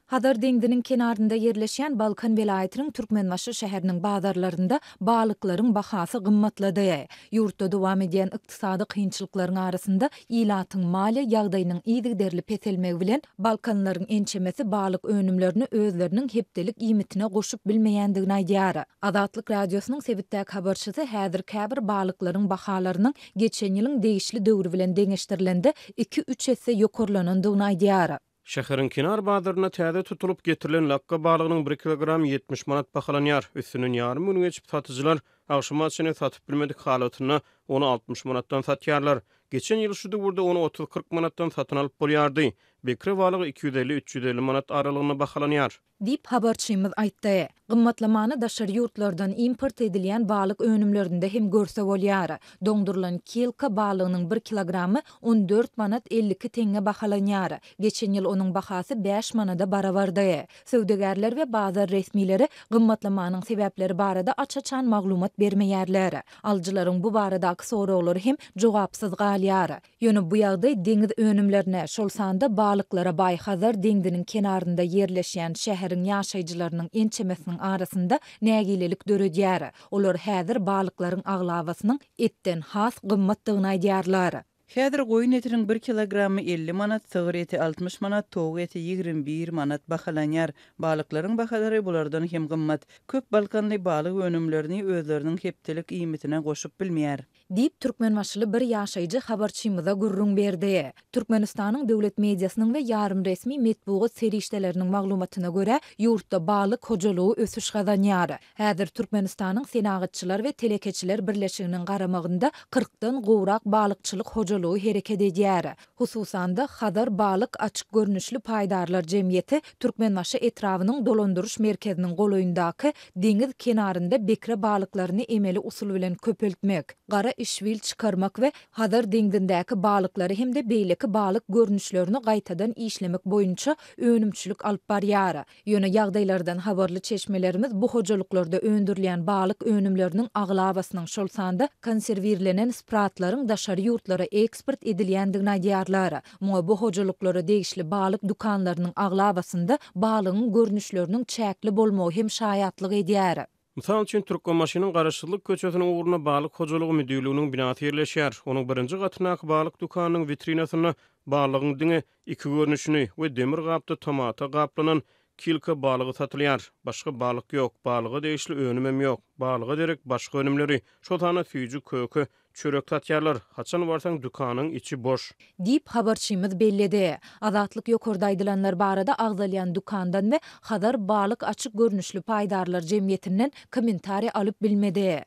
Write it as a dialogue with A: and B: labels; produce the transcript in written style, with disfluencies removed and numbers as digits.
A: Hazar deňziniň kenarynda ýerleşýän Balkan welaýatynyň Türkmenbaşy şäheriniň bazarlarynda balyklaryň bahasy gymmatlady. Ýurtda dowam edýän ykdysady kynçylyklaryň arasynda ilatyň maliýe ýagdaýynyň yzygiderli peselmegi bilen, balkanlylaryň ençemesi balyk önümlerini özleriniň hepdelik iýmitine goşup bilmeýändigini aýdýar. Azatlyk Radiosynyň sebitdäki habarçysy häzir käbir balyklaryň bahalarynyň geçen ýylyň degişli döwri bilen deňeşdirilende iki-üç esse ýokarlanandygyny aýdýar.
B: Şäheriň kenar bazarynda täze tutulyp getirilen lakga balygynyň bir kilogramy 70 manat bahalanýar. Üstünden ýarym gün geçip, satyjylar agşama çenli satyp bilmedik halatynda, ony 60 manatdan satýarlar. Geçen ýyl şu döwürde ony otuz-kyrk manatdan satyn alyp bolýardy. Bekre balygy 250-350 manat aralygynda bahalanýar.
A: Diýip, habarçymyz aýtdy. Gymmatlamany daşary ýurtlardan import edilýän balyk önümlerinde hem görse bolýar. Doňdurylan kilka balygynyň bir kilogramy 14 manat 52 teňňe bahalanýar. Geçen ýyl onuň bahasy bäş manada barabardy. Söwdagärler we bazar resmileri gymmatlamanyň sebäpleri barada aç-açan maglumat bermeýärler. Alyjylaryň bu baradaky soraglary hem jogapsyz galýar. Ýöne bu ýagdaý deňiz önümlerine, şol sanda balyklara baý Hazar deňziniň kenarynda ýerleşýän şäheriň ýaşaýjylarynyň ençemesiniň arasynda nägilelik döredýär. Olar häzir balyklaryň aglabasynyň etden has gymmatdygyny aýdýarlar.
C: Häzir goýun etiniň bir kilogramy 50 manat, sygyr eti 60 manat, towuk eti 21 manat bahalanýar. Balyklaryň bahalary bulardan hem gymmat. Köp balkanly balyk önümlerini özleriniň hepdelik iýmitine goşup bilmeýär.
A: Diýip, türkmenbaşyly bir ýaşaýjy habarçymyza gürrüň berdi. Türkmenistanyň döwlet mediasynyň we ýarym resmi metbugat serişdeleriniň maglumatyna görä, ýurtda balyk hojalygy ösüş gazanýar. Häzir Türkmenistanyň Senagatçylar we telekeçiler birleşiginiň garamagynda kyrkdan gowrak balykçylyk hojalygy hereket edýär. Hususan-da, Hazar balyk açyk görnüşli paýdarlar jemgyýeti Türkmenbaşy etrabynyň dolandyryş merkeziniň golaýyndaky deňiz kenarynda bekre balyklaryny emeli usul bilen köpeltmek, gara işbil çykarmak we Hazar deňzindäki balyklary hem-de beýleki balyk görnüşlerini gaýtadan işlemek boýunça önümçilik alyp barýar. Ýöne ýagdaýlardan habarly çeşmelerimiz bu hojalyklarda öndürilýän balyk önümleriniň aglabasynyň, şol sanda konserwirlenen spratlaryň daşary ýurtlara eksport edilýändigini aýdýarlar. Muňa bu hojalyklara degişli balyk dükanlarynyň aglabasynda balygyň görnüşleriniň çäkli bolmagy hem şaýatlyk edýär.
B: Mysal üçin, Türkmenbaşynyň Garaşsyzlyk köçesiniň ugrunda Balyk hojalygy müdirliginiň binasy ýerleşýär. Onuň birinji gatyndaky balyk dükanynyň witrinasynda balygyň diňe iki görnüşini we demir gapda tomata gaplanan kilka balygy satylýar. Başga balyk ýok, balyga degişli önümem ýok. Balyga derek başga önümleri, şol sanda süýji, köke, çörek satýarlar. Haçan barsaň dükanyň içi boş.
A: Diýip, habarçymyz belledi. Azatlyk ýokarda aýdylanlar barada agzalýan dükandan we Hazar balyk açyk görnüşli paýdarlar jemgyýetinden kommentariý alyp bilmedi.